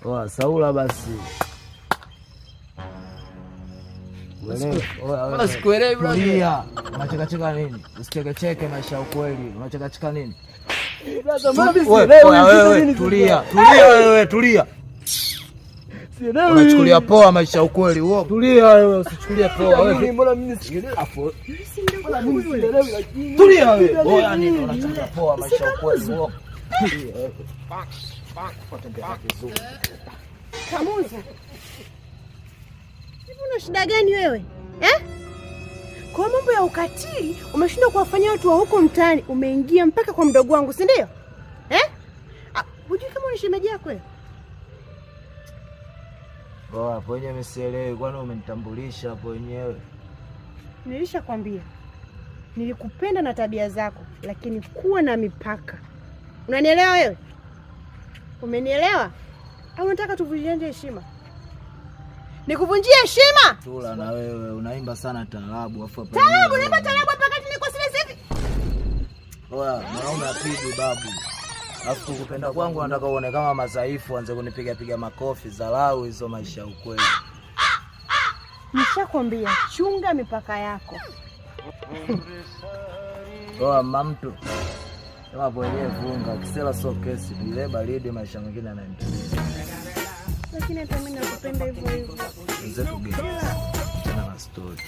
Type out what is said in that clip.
Oa, Saula basi. Mbona sikuelewi brother? Tulia. Unachekacheka nini? Usichekecheke maisha ya ukweli. Unachekacheka nini? Brother, mbona mimi Wewe, sielewi? oya, wewe, Nini tulia. Tulia wewe, tulia. Sielewi. Unachukulia poa maisha ya ukweli. Wewe tulia wewe, usichukulie poa wewe. Mbona mimi sielewi? Mbona mimi sielewi lakini. Tulia wewe. Oya nini unachukulia poa maisha ya ukweli. Wewe. Tulia wewe. Watembea vizuri. Kamuza, hivi una shida gani wewe eh? Kwa mambo ya ukatili umeshindwa kuwafanyia watu wa huko mtaani, umeingia mpaka kwa mdogo wangu, si ndio eh? Ah, hujui kama ni shemeji yako wewe? Poa, hapo wenyewe mimi sielewi, kwani umenitambulisha hapo wenyewe? Nilishakwambia nilikupenda na tabia zako, lakini kuwa na mipaka. Unanielewa wewe? Umenielewa au unataka tuvunjiane heshima? Nikuvunjie heshima? Tula na wewe unaimba sana taarabu afu hapa. Taarabu, naimba taarabu hapa kati niko serious hivi. Oya, mwanaume apigwi babu. Alafu kukupenda kwangu nataka uone kama madhaifu, anze kunipiga piga makofi, dharau hizo maisha ya ukweli. Nishakwambia chunga mipaka yako. Oya, mamtu. Kama hapo wenyewe funga, kisela sio kesi, ile baridi maisha mengine yanaendelea. Lakini hata mimi nakupenda hivyo hivyo. Wenzetu gani? Tena na story.